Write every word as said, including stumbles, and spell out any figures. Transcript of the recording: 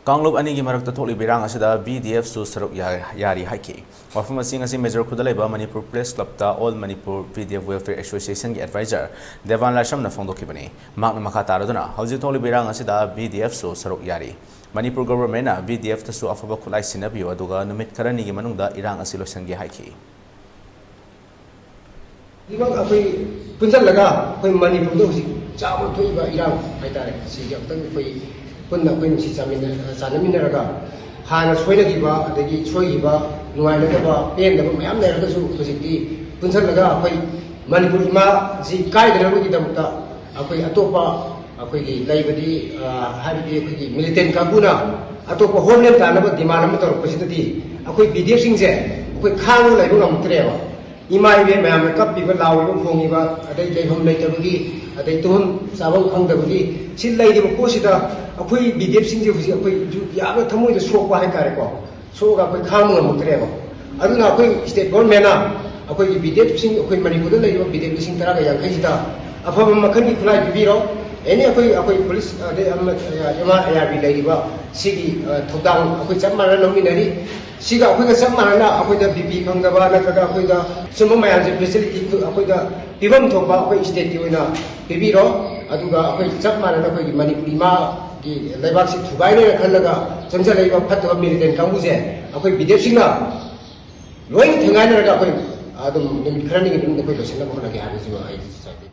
ꯀꯥꯡꯂꯨꯞ ꯑꯅꯤꯒꯤ ꯃꯔꯛꯇ ꯊꯣꯛꯂꯤꯕ ꯏꯔꯥꯡ ꯑꯁꯤꯗ ꯚꯤ ꯗꯤ ꯑꯦꯐꯁꯨ ꯁꯔꯨꯛ ꯌꯥ-, ꯌꯥꯔꯤ ꯍꯥꯏꯈꯤ꯫ ꯋꯥꯐꯝ ꯑꯁꯤ ꯉꯁꯤ ꯃꯦꯖꯣꯔ ꯈꯨꯜꯗ ꯂꯩꯕ ꯃꯅꯤꯄꯨꯔ ꯄ꯭ꯔꯦꯁ ꯀ꯭ꯂꯕꯇ all Manipur V D F welfare ꯑꯦꯁꯣꯁꯤꯌꯦꯁꯟꯒꯤ ꯑꯦꯗꯚꯥꯏꯖꯔ ꯗꯦꯕꯥꯟ ꯂꯥꯏꯁ꯭ꯔꯝꯅ ꯐꯣꯡꯗꯣꯛꯈꯤꯕꯅꯤ꯫ ꯃꯍꯥꯛꯅ ꯃꯈꯥ ꯇꯥꯔꯗꯨꯅ, ꯍꯧꯖꯤꯛ ꯊꯣꯛꯂꯤꯕ ꯏꯔꯥꯡ ꯑꯁꯤꯗ ꯚꯤ ꯗꯤ ꯑꯦꯐꯁꯨ ꯁꯔꯨꯛ ꯌꯥꯔꯤ꯫ ꯃꯅꯤꯄꯨꯔ ꯒꯣꯚꯔꯟꯃꯦꯟꯠꯅ ꯚꯤ ꯗꯤ ꯑꯦꯐꯇꯁꯨ ꯑꯐꯕ ꯈꯨꯠꯂꯥꯏ ꯁꯤꯟꯅꯕꯤꯌꯨ, ꯑꯗꯨꯒ ꯅꯨꯃꯤꯠ ꯈꯔꯅꯤꯒꯤ ꯃꯅꯨꯡꯗ ꯏꯔꯥꯡ ꯑꯁꯤ ꯂꯣꯏꯁꯤꯟꯒꯦ ꯍꯥꯏꯈꯤ꯫ ꯑꯅꯤꯃꯛ ꯑꯩꯈꯣꯏ ꯄꯨꯟꯁꯤꯜꯂꯒ ꯑꯩꯈꯣꯏ ꯃꯅꯤꯄꯨꯔꯗ ꯍꯧꯖꯤꯛ ꯆꯥꯎꯅ ꯊꯣꯛꯏꯕ ꯏꯔꯥꯡ ꯍꯥꯏꯇꯥꯔꯦ, ꯁꯤꯁꯦ ꯑꯃꯨꯛꯇꯪ ꯑꯩꯈꯣꯏ ꯄꯨꯟꯅ ꯑꯩꯈꯣꯏ ꯅꯨꯡꯁꯤ ꯆꯥꯃꯤꯟꯅ-, ꯆꯥꯟꯅꯃꯤꯟꯅꯔꯒ ꯍꯥꯟꯅ ꯁꯣꯏꯅꯈꯤꯕ, ꯑꯗꯒꯤ ꯁꯣꯏꯈꯤꯕ, ꯅꯨꯡꯉꯥꯏꯅꯗꯕ, ꯄꯦꯟꯗꯕ ꯃꯌꯥꯝ ꯂꯩꯔꯒꯁꯨ ꯍꯧꯖꯤꯛꯇꯤ ꯄꯨꯟꯁꯤꯜꯂꯒ ꯑꯩꯈꯣꯏ ꯃꯅꯤꯄꯨꯔ ꯏꯃꯥꯁꯤ ꯀꯥꯏꯗꯅꯕꯒꯤꯗꯃꯛꯇ ꯑꯩꯈꯣꯏ ꯑꯇꯣꯞꯄ ꯑꯩꯈꯣꯏꯒꯤ ꯂꯩꯕꯗꯤ, ꯑ, ꯍꯥꯏꯕꯗꯤ ꯑꯩꯈꯣꯏꯒꯤ ꯃꯤꯂꯤꯇꯦꯟ ꯀꯥꯡꯕꯨꯅ ꯑꯇꯣꯞꯄ ꯍꯣꯝꯂꯦꯟ ꯇꯥꯅꯕ ꯗꯤꯃꯥꯟ ꯑꯃ ꯇꯧꯔꯛꯄꯁꯤꯗꯗꯤ ꯑꯩꯈꯣꯏ ꯚꯤ ꯗꯤ ꯑꯦꯐꯁꯤꯡꯁꯦ ꯑꯩꯈꯣꯏ ꯈꯥꯡꯉꯒ ꯂꯩꯕ ꯉꯝꯃꯛꯇ꯭ꯔꯦꯕ꯫ ꯏꯃꯥ ꯏꯕꯦꯟ ꯃꯌꯥꯝꯅ ꯀꯞꯄꯤꯕ, ꯂꯥꯎꯔꯤꯕ, ꯈꯣꯡꯉꯤꯕ, ꯑꯗꯩ ꯂꯩꯐꯝ ꯂꯩꯇꯕꯒꯤ, ꯑꯗꯩ ꯇꯨꯝꯐꯝ ꯆꯥꯐꯝ ꯈꯪꯗꯕꯒꯤ, ꯁꯤ ꯂꯩꯔꯤꯕ ꯄꯣꯠꯁꯤꯗ ꯑꯩꯈꯣꯏ ꯚꯤ ꯗꯤ ꯑꯦꯐꯁꯤꯡꯁꯦ ꯍꯧꯖꯤꯛ ꯑꯩꯈꯣꯏ ꯌꯥꯝꯅ ꯊꯃꯣꯏꯗ ꯁꯣꯛꯄ ꯍꯥꯏꯇꯥꯔꯦꯀꯣ, ꯁꯣꯛꯑꯒ ꯑꯩꯈꯣꯏ ꯈꯥꯡꯕ ꯉꯝꯃꯛꯇ꯭ꯔꯦꯕ꯫ ꯑꯗꯨꯅ ꯑꯩꯈꯣꯏ ꯁ꯭ꯇꯦꯠ ꯒꯣꯔꯃꯦꯟꯅ ꯑꯩꯈꯣꯏꯒꯤ ꯚꯤ ꯗꯤ ꯑꯦꯐꯁꯤꯡ, ꯑꯩꯈꯣꯏ ꯃꯅꯤꯄꯨꯔꯗ ꯂꯩꯔꯤꯕ ꯚꯤ ꯗꯤ ꯑꯦꯐ ꯂꯤꯁꯤꯡ ꯇꯔꯥꯒ ꯌꯥꯡꯈꯩꯁꯤꯗ ꯑꯐꯕ ꯃꯈꯜꯒꯤ ꯈꯨꯠꯂꯥꯏ ꯄꯤꯕꯤꯔꯣ꯫ ꯑꯦꯅꯤ ꯑꯩꯈꯣꯏ, ꯑꯩꯈꯣꯏ ꯄꯨꯂꯤꯁ, ꯑꯗꯩ ꯑꯃ, ꯑꯦꯝ ꯑꯥꯔ ꯑꯥꯏ ꯑꯥꯔ ꯕꯤ ꯂꯩꯔꯤꯕ ꯁꯤꯒꯤ, ꯑ, ꯊꯧꯗꯥꯡ ꯑꯩꯈꯣꯏ ꯆꯞ ꯃꯥꯟꯅꯅ ꯂꯧꯃꯤꯟꯅꯔꯤ꯫ ꯁꯤꯒ ꯑꯩꯈꯣꯏꯒ ꯆꯞ ꯃꯥꯟꯅꯅ ꯑꯩꯈꯣꯏꯗ ꯕꯤ ꯄꯤ ꯐꯪꯗꯕ ꯅꯠꯇ꯭ꯔꯒ ꯑꯩꯈꯣꯏꯗ ꯁꯨꯝꯕ ꯃꯌꯥꯝꯁꯦ ꯐꯦꯁꯤꯂꯤꯇꯤ ꯑꯩꯈꯣꯏꯗ ꯄꯤꯐꯝ ꯊꯣꯛꯄ ꯑꯩꯈꯣꯏ ꯁ꯭ꯇꯦꯠꯀꯤ ꯑꯣꯏꯅ ꯄꯤꯕꯤꯔꯣ꯫ ꯑꯗꯨꯒ ꯑꯩꯈꯣꯏ ꯆꯞ ꯃꯥꯟꯅꯅ ꯑꯩꯈꯣꯏꯒꯤ ꯃꯅꯤꯄꯨꯔ ꯏꯃꯥꯒꯤ ꯂꯩꯕꯥꯛꯁꯤ ꯊꯨꯒꯥꯏꯅꯦꯅ ꯈꯜꯂꯒ ꯆꯪꯁꯤꯜꯂꯛꯏꯕ ꯐꯠꯇꯕ ꯃꯤꯂꯤꯇꯦꯟ ꯀꯥꯡꯕꯨꯁꯦ ꯑꯩꯈꯣꯏ ꯕꯤ ꯗꯤ ꯑꯦꯐꯁꯤꯡꯅ ꯂꯣꯏꯅ ꯊꯦꯡꯒꯥꯏꯅꯔꯒ ꯑꯩꯈꯣꯏ ꯑꯗꯨꯝ ꯅꯨꯃꯤꯠ ꯈꯔꯅꯤꯒꯤ ꯃꯅꯨꯡꯗ ꯑꯩꯈꯣꯏ ꯂꯣꯏꯁꯤꯟꯅꯕ ꯍꯣꯠꯅꯒꯦ ꯍꯥꯏꯕꯁꯤꯃ ꯑꯩ ꯁꯥꯏꯠꯇꯒꯤ